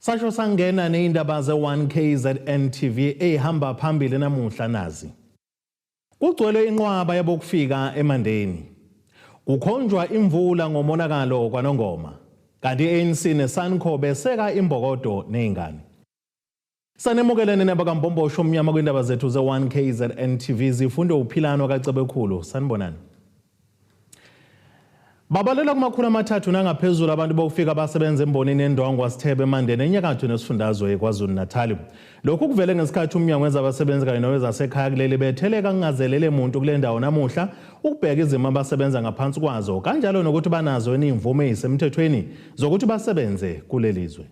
Sasho sangena nezindaba ze-1KZN TV ehamba phambili namuhla nazi. Kugcwele inqwaba yabokufika eMandeni. Kukhonjwa imvula ngomonakalo kwaNongoma. Kanti i-ANC neSANCO beseka imbokodo nezingane. Sanemukele nina bakaMbombosho omnyama kwindaba zethu ze-1KZN TV zifunde uphilano kaCebekhulu. Sanibonani. Babalelwa kumakhulu 3 nangaphezulu abantu bokufika abasebenza embonini endwangu kwaSithebe eMandeni enyakatho nesifundazwe KwaZulu-Natal. Lokhu kuvele ngesikhathi umnyango wezabasebenzi kanye nowezasekhaya kuleli betheleka kungazelele muntu kule ndawo namuhla ukubheka izimo abasebenza ngaphansi kwazo kanjalo nokuthi banazo yini imvume ezisemthethweni zokuthi basebenze kuleli zwe.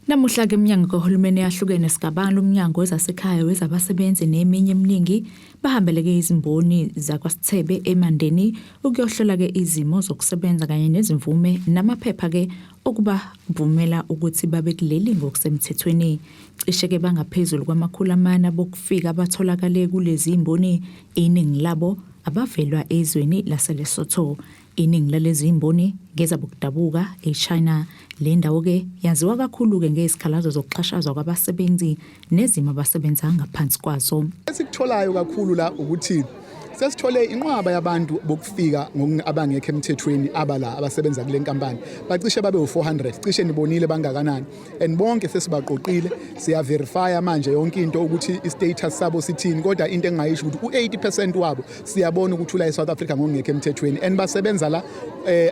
Namuhla-ke iminyango kahulumeni eyahlukene sigabala umnyango wezasekhaya, wezabasebenzi neminye eminingi bahambeleke izimboni zakwaSithebe eMandeni ukuyohlola-ke izimo zokusebenza kanye nezimvume namaphepha-ke okubavumela ukuthi babe kuleli ngokusemthethweni. Cishe-ke bangaphezulu kwama-400 bokufika abatholakale kulezi mboni, iningi labo abavelwa ezweni laseLesotho. Iningi lalezi zimboni ngezabokudabuka eChina. Le ndawo-ke yaziwa kakhulu-ke ngezikhalazo zokuxhashazwa kwabasebenzi nezimo abasebenza ngaphansi kwazo. Esikutholayo kakhulu la ukuthi sesithole inqwaba yabantu bokufika abangekho emthethweni abala abasebenza kule nkampani, bacishe babe u-400, cishe nibonile bangakanani, and bonke sesibaqoqile, siyaverifya manje yonke into ukuthi i-status sabo sithini. Kodwa into engingayisho ukuthi u-80% wabo siyabona ukuthi ula e-South Africa ngokungekho emthethweni and basebenza la.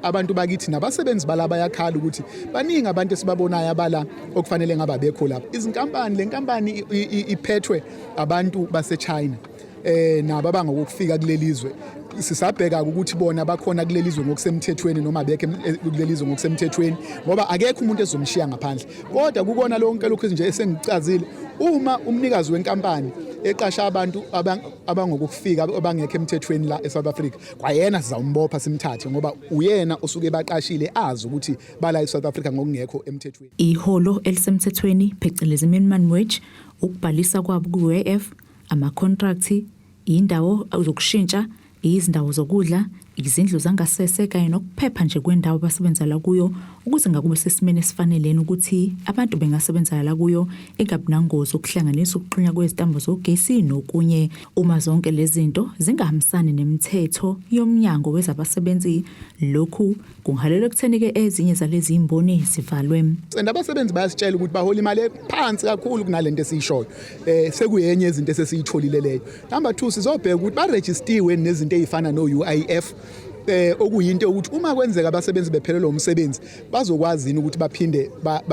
Abantu bakithi nabasebenzi bala bayakhala ukuthi baningi abantu esibabonayo abala okufanele ngabe abekho lapha. Izinkampani, le nkampani iphethwe abantu base-China nabo abangokufika kuleli zwe. Sisabheka ukuthi bona bakhona kuleli zwe ngokusemthethweni noma abekho kuleli zwe ngokusemthethweni, ngoba akekho umuntu ezomshiya ngaphandle. Kodwa kukona lonke lokhu nje esengicazile, uma umnikazi wenkampani eqasha abantu abangokufika abangekho emthethweni la eSouth Africa, kwayena sizawumbopha simthathe, ngoba uyena osuke baqashile azi ukuthi bala eSouth Africa ngokungekho emthethweni. Iholo elisemthethweni, phecelezi minimum wage, ukubhalisa kwabo ku-UIF, amakhontrathi, indawo zokushintsha, izindawo zokudla, izindlu zangasese kanye nokuphepha nje kwendawo abasebenzela kuyo ukuze ngakube sesimeni esifaneleni ukuthi abantu bengasebenzela la kuyo, ingabi nangozi, ukuhlanganisa ukuxhunywa kwezitambo zogesi nokunye. Uma zonke lezi zinto zingahambisani nemithetho yomnyango wezabasebenzi, lokhu kungaholela ekutheni-ke ezinye zalezi zimboni zivalwe. And abasebenzi bayasitshela ukuthi bahola imali ephansi kakhulu kunalento esiyishoyo. Sekuyenye izinto esesiyitholile leyo. Number 2, sizobheka ukuthi barejistiwe nezinto ezifana no-UIF, okuyinto ukuthi uma kwenzeka abasebenzi bephelelwa umsebenzi, bazokwazi yini ukuthi baphinde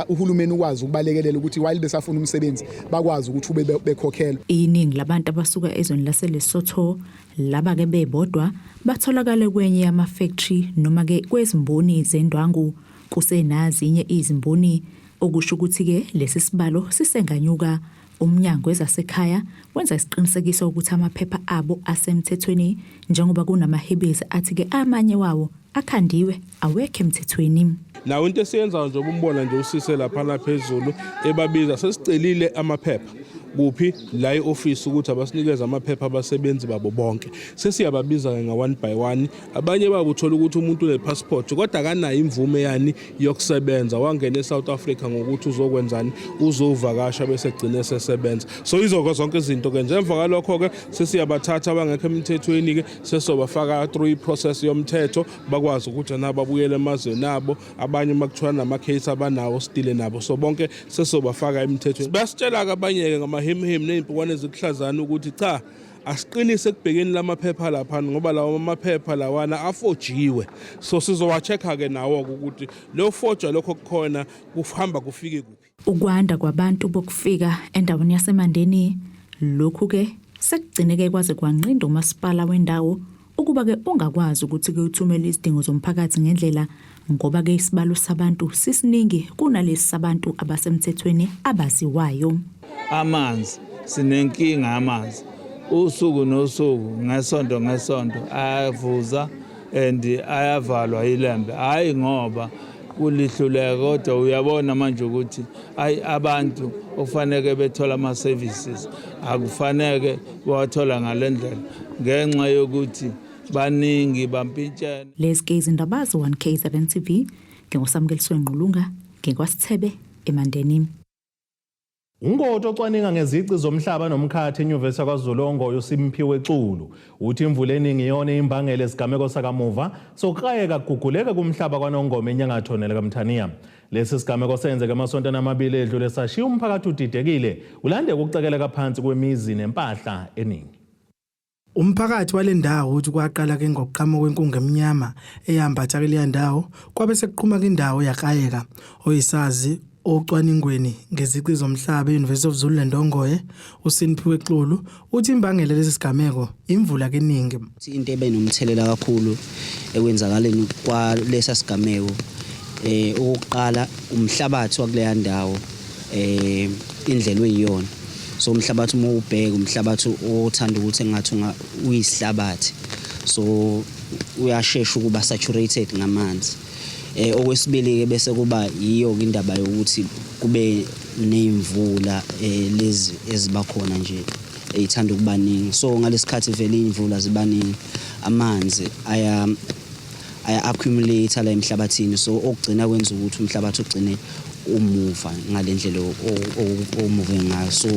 uhulumeni ukwazi ukubalekelela ukuthi while besafuna umsebenzi bakwazi ukuthi ube bekhokhelwa. Iningi labantu abasuka ezweni laseLesotho laba-ke bebodwa batholakale kwenye yama-factory noma-ke kwezimboni zendwangu. Kusenazinye izimboni, okusho ukuthi-ke lesi sibalo sisenganyuka. Umnyango wezasekhaya wenza isiqinisekiso ukuthi amaphepha abo asemthethweni, njengoba kunamahebezi athi-ke amanye wawo akhandiwe, awekho emthethweni. Nawo into esiyenzayo nje, umbona nje usise laphana phezulu ebabiza, sesicelile amaphepha kuphi la e-ofisi ukuthi abasinikeze amaphepha abasebenzi babo bonke. Sesiyababiza-ke nga-one by one. Abanye babo uthola ukuthi umuntu une-passport kodwa akanayo imvume yani yokusebenza, wangena e-South Africa ngokuthi uzokwenzani, uzovakasha, bese egcine esesebenza. So izoko zonke izinto-ke nje. Emva kwalokho-ke sesiyabathatha abangekho emthethweni-ke, sesobafaka through i-process yomthetho, bakwazi ukuthi nabo babuyele emazweni abo. Abanye uma kuthiwa nama-case abanawo, sidile nabo, so bonke sesobafaka emthethweni. Bayasitshela-ke abanye-ke ngamahemuhemu ney'mpukwane ezikuhlazana ukuthi cha, asiqinise ekubhekeni lamaphepha laphana, ngoba lawo amaphepha lawana afojiwe. So sizowa-check-a-ke nawo-ke ukuthi leyo foja lokho kukhona kuhamba kufike kuphi. Ukwanda kwabantu bokufika endaweni yaseMandeni, lokhu-ke sekugcine-ke kwaze kwanqinda umasipala wendawo ukuba-ke ungakwazi ukuthi-ke uthumele izidingo zomphakathi ngendlela, ngoba-ke isibalo sabantu sisiningi kunalesi sabantu abasemthethweni abaziwayo. Amanzi, sinenkinga yamanzi usuku nosuku, ngesonto ngesonto ayavuza and ayavalwa ilembe. Hhayi ngoba kulihluleka, kodwa uyabona manje ukuthi ayi, abantu okufaneke bethola ama-services akufaneke bawathola ngale ndlela ngenxa yokuthi baningi, bampintshene. Lezi ke izindaba ze-1 KZN TV. NginguSamukeliswe Ngqulunga, ngingwaSithebe. eMandeni. Ungoti ocwaninga ngezici zomhlaba nomkhathi eNyuvesi yakwaZulu Ongoye uSimphiwe Xulu uthi imvula eningi iyona imbangela esigameko sakamuva sokukrayeka kuguguleka kumhlaba kwaNongoma eNyangatho nelikaMthaniya. Lesi sigameko senzeke emasontweni amabili edlule sashiya umphakathi udidekile ulandeka ukucekeleka phansi kwemizi nempahla eningi. Umphakathi wale ndawo uthi kwaqala ke ngokuqhamuka kwenkungu emnyama eyambatha kuleya ndawo kwabe sekuqhuma indawo yakayeka. Oyisazi ocwaningweni ngezici zomhlaba e-University of Zululand Ongoye, uSinphiwe Xulu, uthi imbangela lesi sigameko imvula keningi. Into ebe nomthelela kakhulu ekwenzakaleni kwalesa sigameko okokuqala umhlabathi wakuleya ndawo indlela oyiyona. So umhlabathi uma ubheka umhlabathi othanda ukuthi engathi uyisihlabathi, so uyashesha ukuba saturated ngamanzi. Okwesibili ke bese kuba yiyo indaba yokuthi kube nezimvula lezi eziba khona nje eyithanda ukuba ningi. So ngalesikhathi vele imvula zibaningi, amanzi aya aya accumulate la emhlabathini, so okugcina kwenza ukuthi umhlabathi ugcine umuva ngalendlela omuve ngayo, so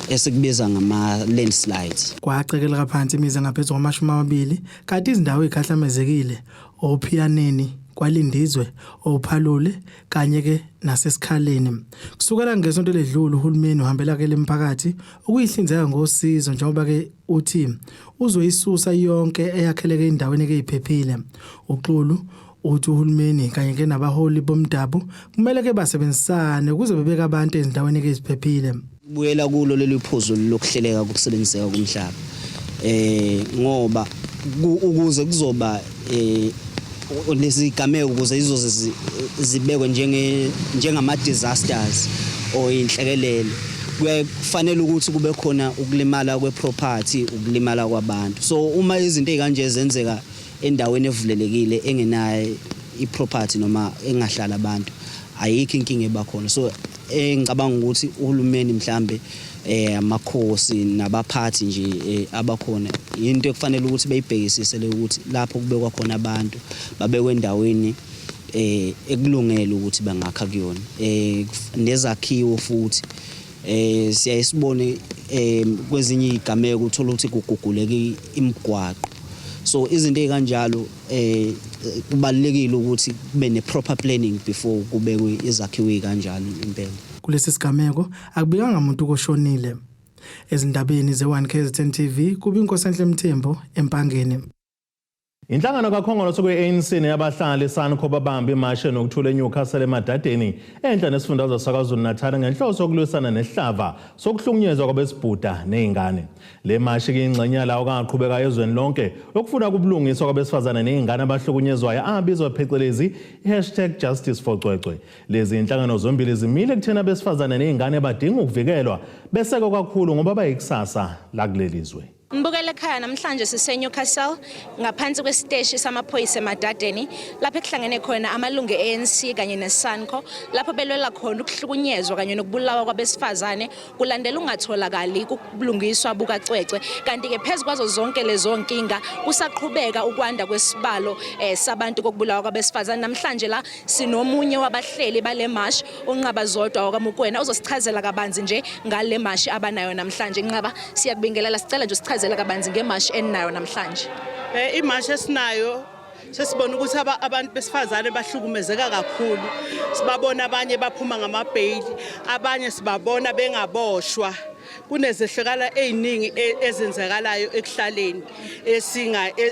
esikubiza ngama landslides. Kwacekeleka phansi imizi engaphezu kwama-20, kanti izindawo ezikhahlamezekile oPhiyaneni, kwaLindizwe, oPhalule kanye ke naseSikhaleni. Kusukela ngesonto ledlule uhulumeni uhambela ke lemphakathi ukuyihlinzeka ngosizo, njengoba ke uthi uzoyisusa yonke eyakheleke endaweni ke iphephile. UXulu uthi uhulumeni kanye ke nabaholi bomdabu kumele ke basebenzisane ukuze bebeke abantu ezindaweni ke eziphephile. Buyela kulo leli phuzu lokuhleleka kokusebenziseka komhlaba, ngoba ukuze kuzoba lezi gameko, ukuze izoze zibekwe njengama disasters or inhlekelele, kufanele ukuthi kube khona ukulimala kweproperty, ukulimala kwabantu. So uma izinto ezikanje zenzeka endaweni evulelekile engenayo iproperty noma engahlala abantu, ayikho inkinga ebakhona. So ngicabanga ukuthi uhulumeni mhlambe, amakhosi nabaphathi nje abakhona, into ekufanele ukuthi beyibhekisise le ukuthi lapho kubekwa khona abantu babekwe endaweni ekulungele ukuthi bangakha kuyona, nezakhiwo futhi. Siyaye sibone kwezinye izigameko uthola ukuthi kuguguleka imigwaqo, so izinto ezikanjalo kubalulekile ukuthi kube ne proper planning before kubekwe izakhiwo ezikanjalo impela. Kulesi sigameko akubikanga umuntu koshonile. Ezindabeni ze-1 KZN TV kuba iNkosenhle Mthembu eMpangeni. Inhlangano kaKhongolose kwe-ANC neyabahlali SANCO babambe imashe nokuthula eNewcastle eMadadeni enhla nesifundazwe saKwaZulu-Natal ngenhloso yokulwisana nesihlava sokuhlukunyezwa kwabesibhuda nezingane. Le mashi kuyingxenye yalawo kangaqhubeka ezweni lonke yokufuna kubulungiswa kwabesifazane nezingane abahlukunyezwayo abizwa phecelezi i#JusticeForCwecwe. Lezi inhlangano zombili zimile ekutheni abesifazane nezingane badinga ukuvikelwa besekwe kakhulu ngoba bayikusasa lakuleli zwe. Mbukele ekhaya, namhlanje sise-Newcastle ngaphansi kwesiteshi samaphoyisa eMadadeni, lapho ekuhlangene khona amalungu e-ANC kanye ne-SANCO, lapho belwela khona ukuhlukunyezwa kanye nokubulawa kwabesifazane kulandela ukungatholakali kubulungiswa bukaCwecwe. Kanti-ke phezu kwazo zonke lezo nkinga kusaqhubeka ukwanda kwesibalo sabantu kokubulawa kwabesifazane. Namhlanje la sinomunye wabahleli bale mashi, uNqaba Zodwa wakaMukwena, uzosichazela kabanzi nje ngale mashi abanayo namhlanje. Nqaba, siyakubingelela, sicela nje usichazele kabanzi ngemashi eninayo namhlanje. Imashi esinayo, sesibona ukuthi abantu besifazane bahlukumezeka kakhulu. Sibabona abanye baphuma ngamabheyili, abanye sibabona bengaboshwa. Kunezehlakalo eziningi ezenzakalayo ekuhlaleni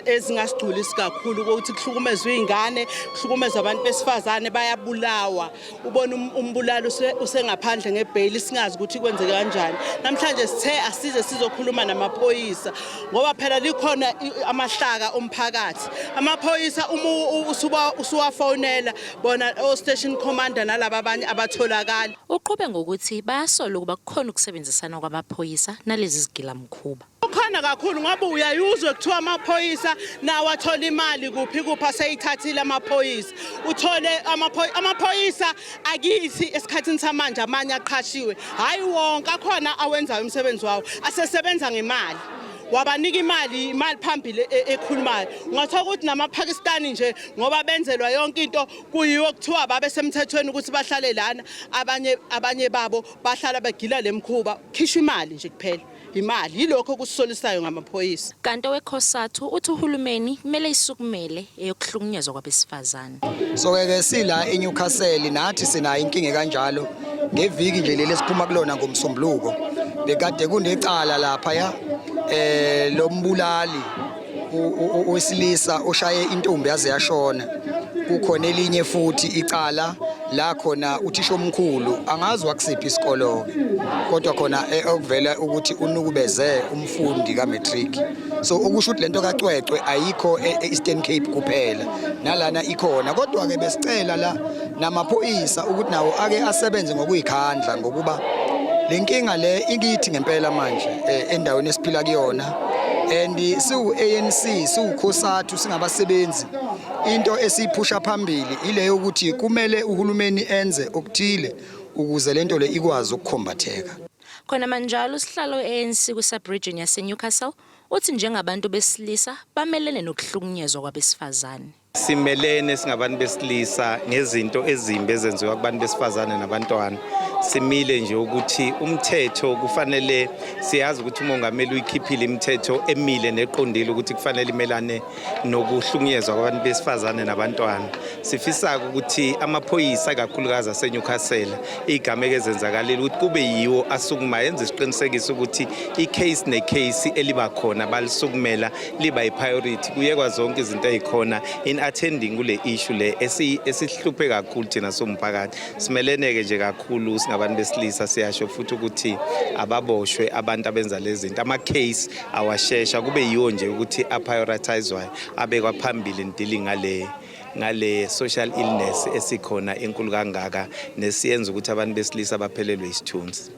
ezingasigculisi kakhulu, ukuthi kuhlukumezwe izingane, kuhlukumezwe abantu besifazane, bayabulawa. Ubona umbulali usengaphandle ngebheyili, singazi ukuthi kwenzeke kanjani. Namhlanje sithe asize sizokhuluma namaphoyisa, ngoba phela likhona amahlaka omphakathi. Amaphoyisa uma usuwafonela bona o-station commander nalaba abanye abatholakali. Uqhube ngokuthi bayasola ukuba kukhona ukusebenzisana kwamaphoyisa nalezi zigilamkhuba. Kukhona kakhulu, ngoba uyayuzwe kuthiwa amaphoyisa nawo athola imali kuphi kuphi, aseyithathile amaphoyisa. Uthole amaphoyisa akithi esikhathini samanje amanye aqhashiwe, hhayi wonke, akhona awenzayo umsebenzi wawo, asesebenza ngemali. Wabanika imali, imali phambili ekhulumayo. Ungathola ukuthi namaPakistani nje, ngoba benzelwa yonke into, kuyiwo kuthiwa babe semthethweni ukuthi bahlale lana. Abanye babo bahlala begila lemkhuba, khishwa imali nje kuphela, imali. Yilokho okusisolisayo ngamaphoyisa. Kanti oweCOSATU uthi uhulumeni kumele isukumele eyokuhlukunyezwa kwabesifazane. So ke sila eNewcastle, nathi sinayo inkinga kanjalo. Ngeviki nje leli esiphuma kulona, ngomsombuluko, bekade kunecala lapha ya lombulali owesilisa oshaye intombi yaze yashona. Kukhona elinye futhi icala la khona uthisha omkhulu, angazi wakusiphi isikolo kodwa khona okuvela ukuthi unukubeze umfundi ka-matric. So okusho ukuthi lento kacwecwe ayikho e-Eastern Cape kuphela, nalana ikhona. Kodwa ke besicela la namaphoyisa ukuthi nawo ake asebenze ngokuyikhandla, ngokuba le nkinga le ikithi ngempela manje endaweni esiphila kuyona. And siwu-ANC, siwuCOSATU, singabasebenzi, into esiyiphusha phambili ile yokuthi kumele uhulumeni enze okuthile ukuze lento le ikwazi ukukhombatheka. Khona manjalo, usihlalo we-ANC kwi-sub-region yaseNewcastle uthi njengabantu besilisa bamelene nokuhlukunyezwa kwabesifazane. Simelene singabantu besilisa ngezinto ezimbi ezenziwa kubantu besifazane nabantwana. Simile nje ukuthi umthetho kufanele, siyazi ukuthi umongameli uyikhiphile imithetho emile neqondile ukuthi kufanele imelane nokuhlukunyezwa kwabantu besifazane nabantwana. Sifisa ukuthi amaphoyisa, kakhulukazi aseNewcastle, igameko ezenzakalile ukuthi kube yiwo asukuma yenza isiqinisekiso ukuthi i-case ne-case eliba khona balisukumela, liba yi-priority, kuyekwa zonke izinto ey'khona in attending kule issue le esihluphe kakhulu thina somphakathi. Simeleneke nje kakhulu singabantu besilisa. Siyasho futhi ukuthi ababoshwe abantu abenza lezi zinto, ama-case awashesha kube yiwo nje ukuthi a-prioritizwayo, abekwa phambili in dealing ngale social illness esikhona enkulu kangaka nesiyenza ukuthi abantu besilisa baphelelwe isithunzi.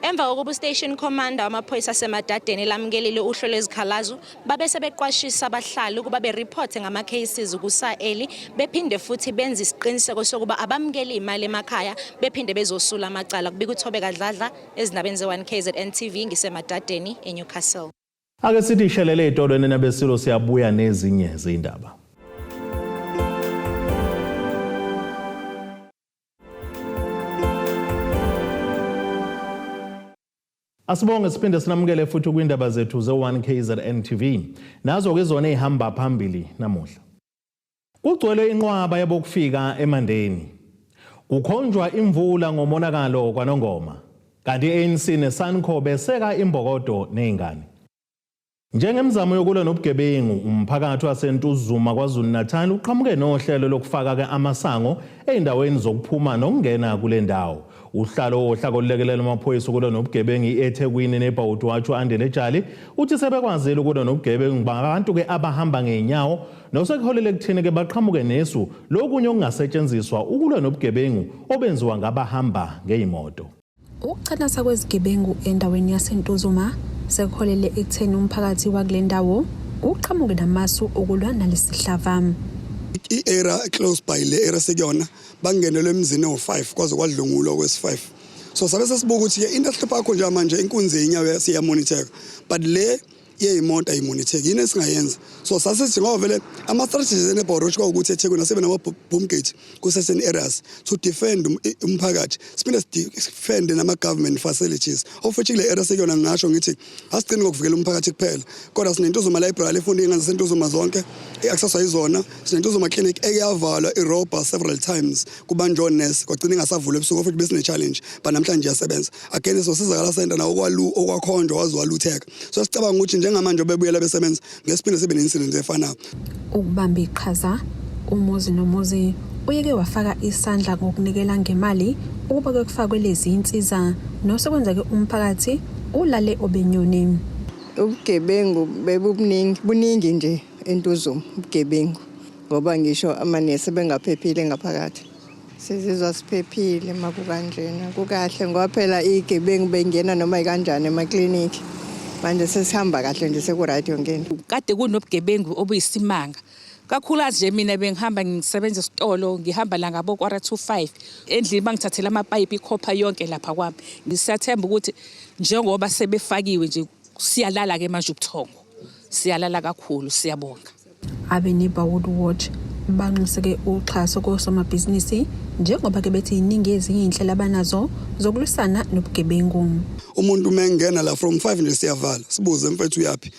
Emva kokuba ustation commander wamaphoyisa aseMadadeni lamukelile uhlo lwezikhalazo, babe sebeqwashisa abahlali ukuba beripothe ngama-cases kusa-early, bephinde futhi benze isiqiniseko sokuba abamukeli imali emakhaya, bephinde bezosula amacala. Kubika uThobeka Dladla ezindabeni ze-1 KZN TV, ngiseMadadeni eNewcastle. Ake sithi ishelele ey'tolweni nabesilo, siyabuya nezinye zindaba. Asibonge, siphinde sinamukele futhi kwindaba zethu ze-1 KZN TV. Nazo-ke zona ey'hamba phambili namuhla. Kugcwele inqwaba yabokufika eMandeni. Kukhonjwa imvula ngomonakalo kwaNongoma. Kanti i-ANC neSANCO beseka imbokodo nezingane. Njengemizamo yokulwa nobugebengu, umphakathi waseNtuzuma KwaZulu-Natal uqhamuke nohlelo lokufaka-ke amasango ey'ndaweni zokuphuma nokungena kule ndawo. Uhlalo wohlaka olulekelela amaphoyisa ukulwa nobugebengu eThekwini neBhawuti watsho Andile Jali uthi sebekwazile ukulwa nobugebengu babantu-ke abahamba ngey'nyawo, nosekuholele ekutheni-ke baqhamuke nesu lokunye okungasetshenziswa ukulwa nobugebengu obenziwa ngabahamba ngey'moto. Ukucanasa kwezigebengu endaweni yaseNtuzuma sekuholele ekutheni umphakathi wakule ndawo uqhamuke namasu okulwa nalesihlava. I-area close by le area sekuyona, bangenelwe emzini ewu-5, kwaze kwadlungulwa kwesi-5. So sabe sesibuka ukuthi-ke into esihlupha kakhulu njengamanje, inkunzi yenyawo siyamonitheka, but le yeyimoto ayimonitheki, yini esingayenza? So sasithi ngoba vele ama-strategies ene-Borch kwawukuthi eThekwini asibe nama-boom gate ku-certain areas to defend umphakathi, siphinde sidefende nama-government facilities, of which kule area sekuyona ngingasho ngithi asigcini ngokuvikela umphakathi kuphela, kodwa sineNtuzuma Library efunda iy'ngane zaseNtuzuma zonke, i-accesswa yizona. SineNtuzuma Clinic eke yavalwa irobha several times, kubanjwa onesi, kwagcina ingasavulwa ebusuku, futhi besine-challenge, but namhlanje iyasebenza again. Sosizakala center nawo okwakhonjwa waze walutheka. So sicabanga ukuthi njengamanje bebuyela besebenza, ngesiphinde sibe ne-incident efanayo. Ukubamba iqhaza, umuzi nomuzi uyeke wafaka isandla ngokunikela ngemali ukuba kufakwe lezi insiza, nosekwenzeke umphakathi ulale obenyoni. Ubugebengu bebubuningi, buningi nje eNtuzuma ubugebengu, ngoba ngisho amanesi bengaphephile ngaphakathi. Sizizwa siphephile makukanjena, kukahle, ngoba phela igebengu bengena noma ikanjani emaklinikhi. Manje sesihamba kahle nje, seku-right yonke into. Kade kunobugebengu obuyisimanga kakhulukazi nje. Mina bengihamba ngisebenza esitolo, ngihamba la ngabo 4:45 endlini, bangithathela amapayipi, ikhopha yonke lapha kwami. Ngisathemba ukuthi njengoba sebefakiwe nje, siyalala-ke manje ubuthongo. Siyalala kakhulu, siyabonga. Abe-Neighbourhood Watch banxuseke uxhaso kosomabhizinisi njengoba ke bethi iningi ezinye iy'nhlelo abanazo zokulwisana nobugebengu. Umuntu uma engena la from 5 nje siyavala, sibuze mfethu uyaphi.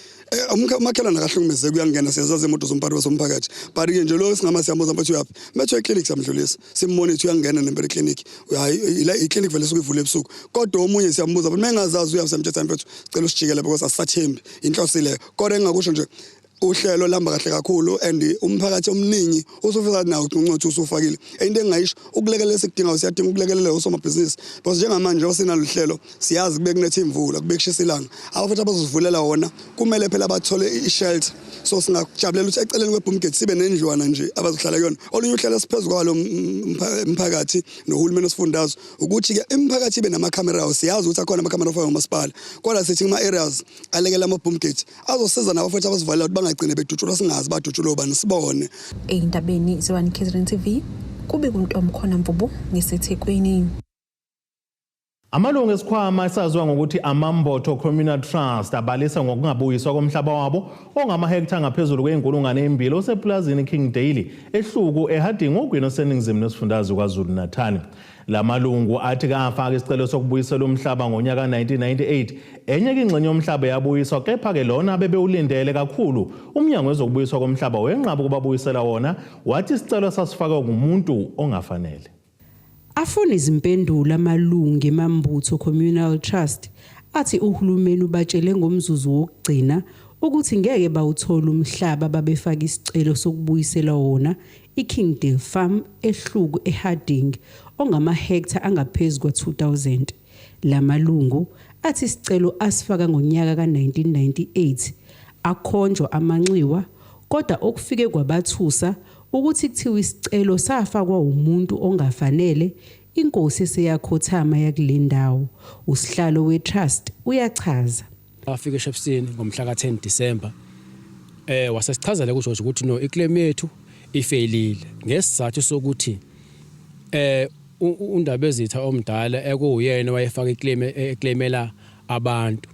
Umakhelwane akahlukumezeki uyangena, siyazazi imoto zomphathi wasomphakathi. But ke nje lo singama siyambuza mfethu uyaphi. Methu eclinic siyamdlulisa. Simmonithe uyangena nempela eclinic. Hayi ila iclinic vele suke ivule ebusuku. Kodwa omunye siyambuza but mengazazi uyaphi siyamthetha mfethu sicela usijikele because asisathembi. Inhloso leyo. Kodwa engingakusho nje uhlelo lihamba kahle kakhulu and umphakathi omningi usufisa nawo uncothu usufakile. Into engingayisho ukulekelela esikudingayo siyadinga ukulekelela osomabhizinisi because njengamanje njengoba sinalo hlelo siyazi kube kunetha imvula kube kushisa ilanga abafethu abazozivulela wona kumele phela bathole i-shelter so singakujabulela ukuthi eceleni kwe-boom gate sibe nendlwana nje abazohlala kuyona. Olunye uhlelo esiphezu kwalo mphakathi nohulumeni wesifundazwe ukuthi-ke imiphakathi ibe namakhamera awo. Siyazi ukuthi akhona amakhamera afakwe ngomasipala kodwa sithi kuma-areas alekela ama-boom gate azosiza nabo futhi abazivalela ukuthi bangagcine bedutshulwa singazi badutshulwe ubani sibone. Ey'ndabeni ze-1 KZN TV kube kuNtomkhona Mvubu ngiseThekwini. Amalungu esikhwama esaziwa ngokuthi Amambotho Communal Trust abalisa ngokungabuyiswa komhlaba wabo ongamahektha ngaphezulu kwe-2,000 osepulazini King Daily eHluku eHarding ogwini oseningizimu nesifundazwe KwaZulu-Natal. La malungu athi kafaka isicelo sokubuyisela umhlaba ngonyaka 1998. Enye ingxenye yomhlaba yabuyiswa kepha-ke lona bebewulindele kakhulu. Umnyango wezokubuyiswa komhlaba wenqaba ukubabuyisela wona, wathi isicelo sasifakwe ngumuntu ongafanele. Afuna izimpendulo amalungu eMambutho Communal Trust athi uhulumeni ubatshele ngomzuzu wokugcina ukuthi ngeke bawuthole umhlaba babefaka isicelo sokubuyisela wona iKingdale Farm eHluku eHarding ongamahektha angaphezu kwa-2000. La malungu athi isicelo asifaka ngonyaka ka-1998 akhonjwa amanxiwa kodwa okufike kwabathusa ukuthi kuthiwa isicelo safakwa umuntu ongafanele inkosi eseyakhothama yakule ndawo. Usihlalo we-trust uyachaza. Afika eShepstone ngomhla ka-10 December wasesichazela kuJojo ukuthi no iclaim yethu ifailile ngesizathu sokuthi uNdabezitha omdala ekuyena wayefaka iclaim eclaimela abantu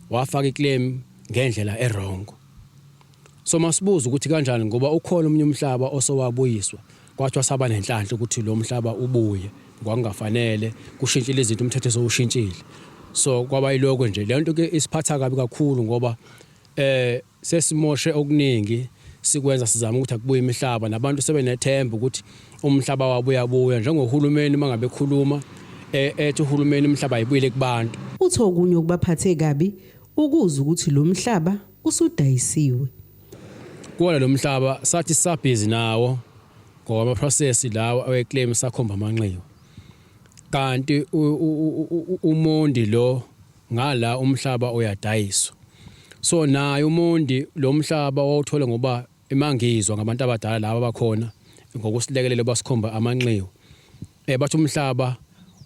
wafaka iclaim ngendlela ewrong. So masibuza ukuthi kanjani ngoba ukhona omunye umhlaba osowabuyiswa kwathiwa saba nenhlanhla ukuthi lo mhlaba ubuye kwakungafanele kushintshile izinto umthetho sowushintshile. So kwaba yiloko nje le nto ke isiphatha kabi kakhulu ngoba sesimoshe okuningi sikwenza sizama ukuthi akubuye imihlaba nabantu sebenethemba ukuthi umhlaba wabo uyabuya njengohulumeni mangabe ekhuluma ethi uhulumeni umhlaba ayibuyele kubantu. Uthi okunye okubaphathe kabi ukuza ukuthi lo mhlaba usudayisiwe. Kuwona lo mhlaba sathi sisabhizi nawo ngoba ama-process lawa aweclaim sakhomba amanxiwa. Kanti uMondi lo ngala umhlaba uyadayiswa. So naye uMondi lo mhlaba wawuthola ngoba imangizwa ngabantu abadala laba abakhona ngokusilekelela basikhomba amanxiwa. Bathi umhlaba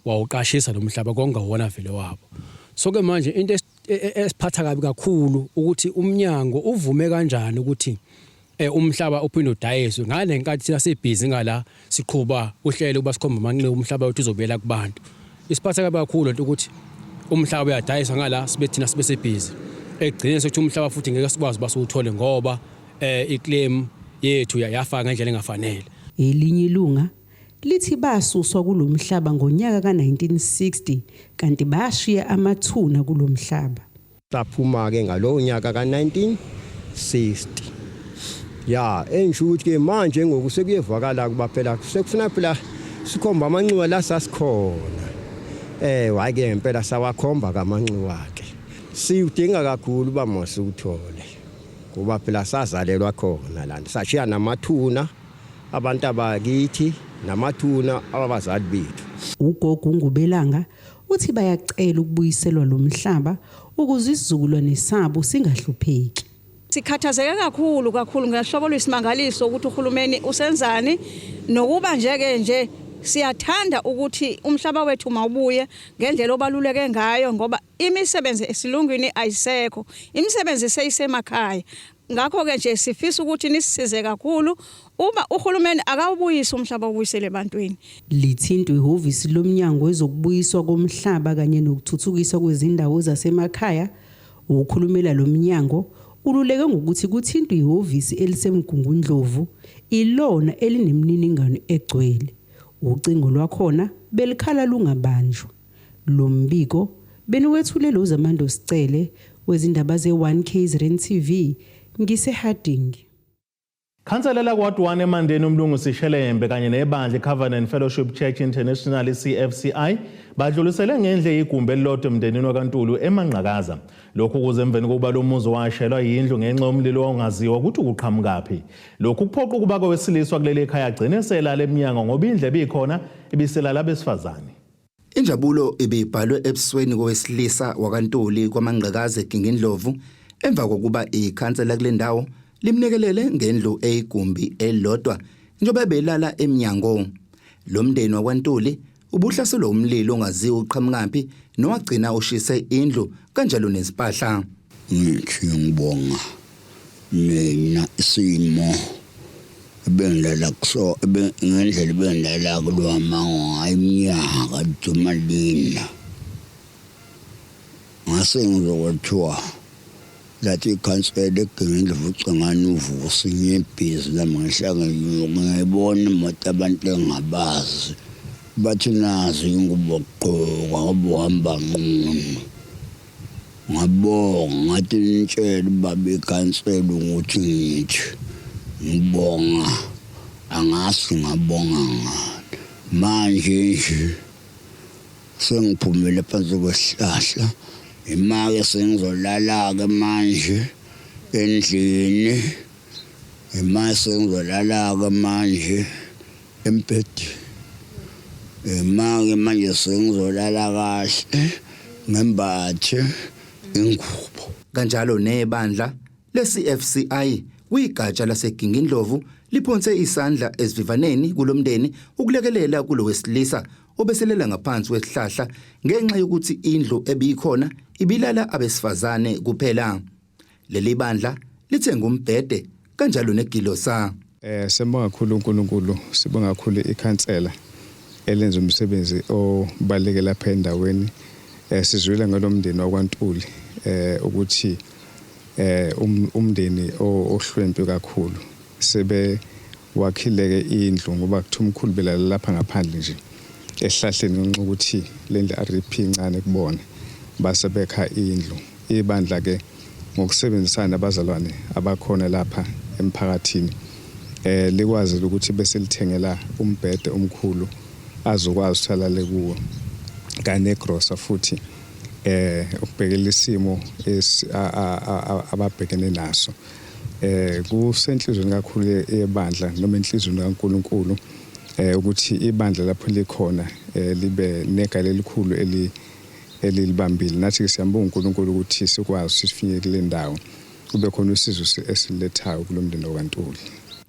wawuqashisa lo mhlaba kongawona vele wabo. So ke manje into esiphatha kabi kakhulu ukuthi umnyango uvume kanjani ukuthi umhlaba uphinde udayiswe ngale nkathi thina sibhizi ngala siqhuba uhlelo ukuba sikhomba amanxiwa umhlaba wethu uzobuyela kubantu. Isiphatha kabi kakhulu lento ukuthi umhlaba uyadayiswa ngala sibe thina sibe sebhizi. Ekugcineni sokuthi umhlaba futhi ngeke sikwazi uba siwuthole ngoba iclaim yethu yafaka ngendlela engafanele. Elinye ilunga lithi basuswa kulomhlaba ngonyaka ka-1960 kanti bashiya amathuna kulomhlaba. Saphuma ke ngalowo nyaka ka-1960. Ya, engisho ukuthi ke manje ngoku sekuyevakala kuba phela sekufuna phela sikhomba amanxiwa la sasikhona. Hayi ke ngempela sawakhomba kamanxiwa ke. Siwudinga kakhulu uba masiwuthole. Ngoba phela sazalelwa khona lana. Sashiya namathuna abantu abakithi namathuna abazali bethu. Ugogo uNgubelanga uthi bayacela ukubuyiselwa lo mhlaba ukuze isizukulwane sabo singahlupheki. Sikhathazeke kakhulu kakhulu ngehlobo lwesimangaliso ukuthi uhulumeni usenzani nokuba nje ke nje siyathanda ukuthi umhlaba wethu mawubuye ngendlela obaluleke ngayo ngoba imisebenzi esilungwini ayisekho, imisebenzi seyisemakhaya. Ngakho ke nje sifisa ukuthi nisisize kakhulu uma uhulumeni akawubuyise umhlaba ubuyisele ebantwini. Lithintwe ihhovisi lomnyango wezokubuyiswa komhlaba kanye nokuthuthukiswa kwezindawo zasemakhaya. Ukhulumela lo mnyango Ululeke ngokuthi kuthintwe ihhovisi eliseMgungundlovu ilona elinemininingwane egcwele. Ucingo lwakhona belikhala lungabanjwa. Lo mbiko beniwethulelwe uZamando Sicele wezindaba ze-1 KZN TV ngiseHarding. Khansela lakward 1 eMandeni uMlungisi Shelembe kanye nebandla iCovenant Fellowship Church International iCFCI badlulisele ngendle igumbi elilodwa emndenini wakaNtulu eManqakaza. Lokhu kuze emveni kokuba lo muzi washelwa yindlu ngenxa yomlilo ongaziwa ukuthi uqhamukaphi. Lokhu kuphoqa ukuba kowesilisa kuleli khaya agcine selala emnyango ngoba indlu ebikhona ibiselala abesifazane. Injabulo ibibhalwe ebusweni kowesilisa wakaNtuli kwaMangqekazi eGingindlovu emva kokuba ikhansela kule ndawo limnikelele ngendlu eyigumbi elilodwa njengoba belala emnyango. Lo mndeni wakwaNtuli ubuhlaselwe umlilo ongaziwa uqhamukaphi nowagcina ushise indlu kanjalo nezimpahla. Ngithi ngibonga mina isimo ebengilala kuso ngendlela ebengilala kulwamango hayi iminyaka duma lina ngase ngizokwethiwa lathi ikhansela eGingindlovu uCingane uVusi ngibhizi nami ngehla ngenyuka ngiyibona imoto abantu engingabazi bathi nazi ingubo gqoka ngoba uhamba nqunu Ngabonga ngathi nitshele ubaba ikhansela ukuthi ngithi ngibonga angazi ngabonga ngani manje nje sengiphumile phansi kwesihlahla imake sengizolala-ke manje endlini imake sengizolala-ke manje embhedeni imake manje sengizolala kahle ngembathe ingubo. Kanjalo nebandla leCFCI kwigatsha laseGingindlovu liphonse isandla esivivaneni kulomndeni ukulekelela kulo wesilisa obeselela ngaphansi kwesihlahla ngenxa yokuthi indlu ebikhona ibilala abesifazane kuphela. Leli bandla lithenga umbhede kanjalo negilosa. Eh sibonga kakhulu uNkulunkulu, sibonga kakhulu ikhansela elenza umsebenzi obaluleke lapha endaweni. Eh sizwile ngalomndeni wakwaNtuli eh ukuthi eh um, umndeni ohlwempu kakhulu. Sebe wakhileke indlu ngoba kuthiwa umkhulu belala lapha ngaphandle nje esihlahleni ngenxa ukuthi lendlu RDP incane kubona base bekha indlu. Ibandla ke ngokusebenzisana nabazalwane abakhona lapha emphakathini eh likwazile ukuthi bese lithengela umbhede omkhulu azokwazi ukuthi alale kuwo kanye negrosa futhi eh ukubhekela isimo ababhekene naso eh kusenhlizweni kakhulu yebandla noma enhlizweni kaNkuluNkulu eh ukuthi ibandla lapho likhona eh, libe negalelo elikhulu eli elilibambile. Nathi-ke siyambonga uNkulunkulu ukuthi sikwazi ukuthi sifinye kule ndawo, kube khona usizo esilethayo kulo mndeni wakwaNtuli.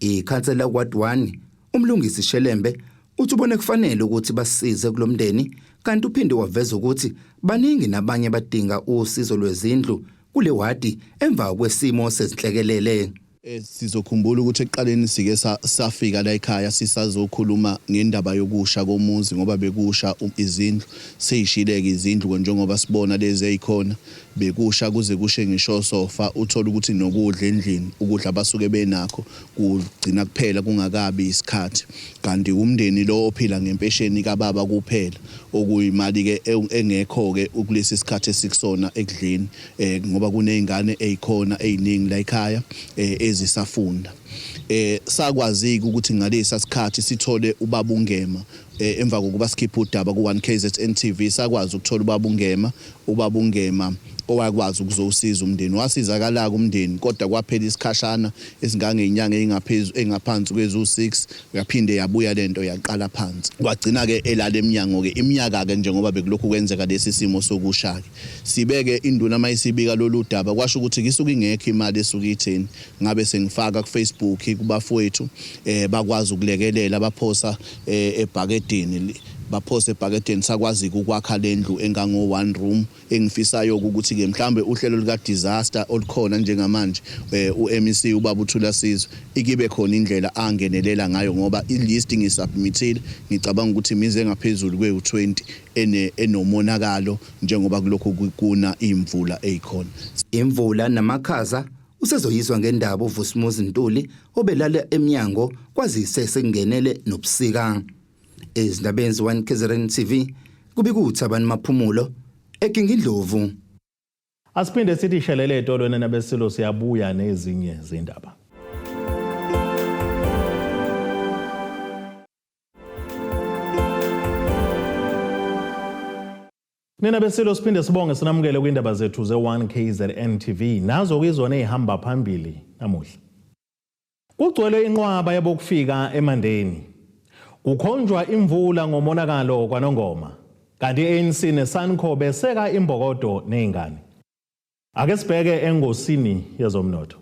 Ikhansela Ward 1 uMlungisi Shelembe uthi ubone kufanele ukuthi basize kulo mndeni kanti uphinde waveza ukuthi baningi nabanye abadinga usizo lwezindlu kule wadi emva kwesimo sezinhlekelele. Eh, sizokhumbula ukuthi ekuqaleni sike safika la ekhaya sisazokhuluma ngendaba yokusha komuzi ngoba bekusha izindlu seyishileke izindlu njengoba sibona lezi ezikhona bekusha kuze kushe ngisho osofa uthole ukuthi nokudla endlini ukudla abasuke benakho kugcina kuphela kungakabi isikhathi kanti umndeni lo ophila ngempesheni kababa kuphela okuyimali ke engekho ke kulesi sikhathi esikusona ekudleni eh ngoba kunezingane ezikhona eziningi la ekhaya eh ezisafunda eh sakwazi ukuthi ngalesa sikhathi sithole ubaba uNgema eh, emva kokuba sikhipha udaba ku 1KZN TV sakwazi ukuthola ubaba uNgema ubaba uNgema owakwazi ukuzowusiza umndeni wasizakala umndeni kodwa kwaphela isikhashana esingangenyanga engaphezulu engaphansi kwezu-6 Yaphinde yabuya lento yaqala phansi. Kwagcina ke elala emnyango ke iminyaka ke njengoba bekulokhu kwenzeka lesi simo sokusha ke. Sibeke induna mayisibika lolu daba kwasho ukuthi isuke ingekho imali esuke itheni. Ngabe sengifaka ku Facebook kubafowethu eh bakwazi ukulekelela baphosa eh, ebhakedeni baphosa ebhakedeni sakwazi ukwakha lendlu engango one room Engifisayo ukuthi ke mhlambe uhlelo lika disaster olukhona njengamanje eh, uMEC ubaba uThula Sizwe ikibe khona indlela angenelela ngayo ngoba i-list ngisubmithile ngicabanga ukuthi imizi engaphezulu kwewu-20 ene enomonakalo njengoba kulokhu kuna imvula eyikhona. Imvula namakhaza Usezoyizwa ngendaba uVusimuzi Ntuli obelala emnyango kwazise sekungenele nobusika. Ezindabeni ze-1 KZN TV kubika uThabani Maphumulo eGingindlovu. Asiphinde sithi shelele etolweni nabesilo siyabuya nezinye zindaba. Nina besilo siphinde sibonge sinamukele kwindaba zethu ze-1 KZN TV nazo kuyizona ezihamba phambili namuhla. Kugcwele inqwaba yabokufika eMandeni. Kukhonjwa imvula ngomonakalo kwaNongoma. Kanti i-ANC neSANCO beseka imbokodo nezingane. Ake sibheke engosini yezomnotho.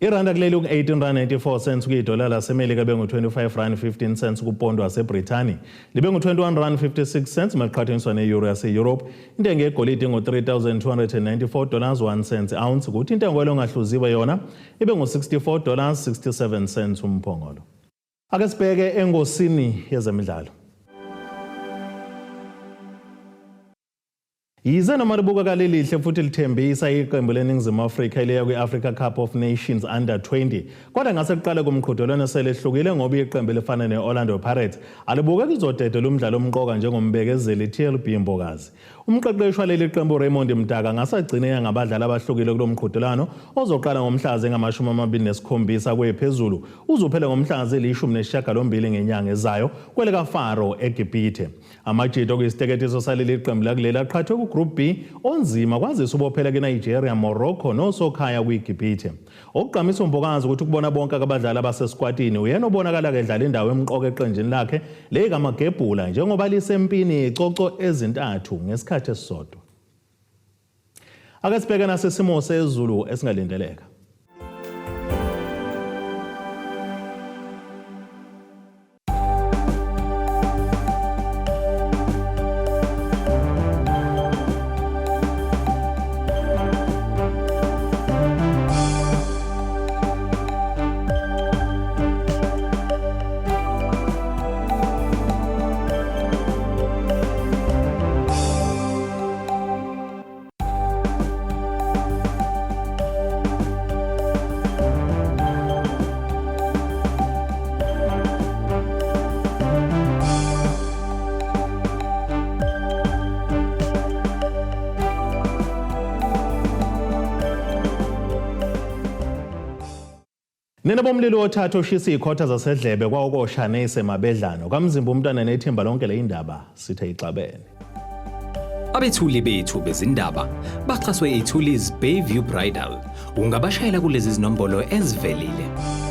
Iranda kuleli ku-18 rand 94 cents kuyidola laseMelika bengu-25 rand 15 cents kupondo waseBrithani libe ngu-21 rand 56 cents maliqhathaniswa ne-euro yase-Europe. Intengo yegolide ingu-3,294 dollars 1 cent ounce kuthi intengo elongahluziwe yona ibe ngu-64 dollars 67 cents umphongolo. Ake sibheke engosini yezemidlalo. Yize noma libukeka lilihle futhi lithembisa iqembu leNingizimu Afrika eliya kwi-Africa Cup of Nations Under 20 kodwa ngase kuqale kumqhudelwano selehlukile ngoba iqembu elifana ne-Orlando Pirates alibukeki lizodedela umdlalo omqoka njengombekezeli TLB Mbokazi. Umqeqeshi waleli qembu Raymond Mdaka ngase agcine yangabadlali abahlukile kulo mqhudelwano ozoqala ngomhla zingu-27 kwephezulu uzuphele ngomhla zili-18 ngenyanga ezayo kwelikaFaro eGibhithe. Amajito okuyisiteketiso saleli qembu lakuleli aqhathwe ku-Group B onzima kwazise ubophele kwiNigeria, Morocco nosokhaya kwiGibhithe. Okugqamisa uMbokazi ukuthi ukubona bonke abadlali abasesikwatini uyena obonakala kedlala indawo emqoka eqenjini lakhe leyikamagebhula njengoba lisempini yecoco ezintathu ngesikhathi esisodwa. Ake sibheke nasesimo sezulu esingalindeleka. Nina bomlilo othatha oshisa izikhotha zasedlebe kwawukosha neyisemabedlano kamzimba umntwana nethimba lonke le indaba sithe ixabene. Abethuli bethu bezindaba baxhaswe iThulis Bayview Bridal. Ungabashayela kulezi zinombolo ezivelile.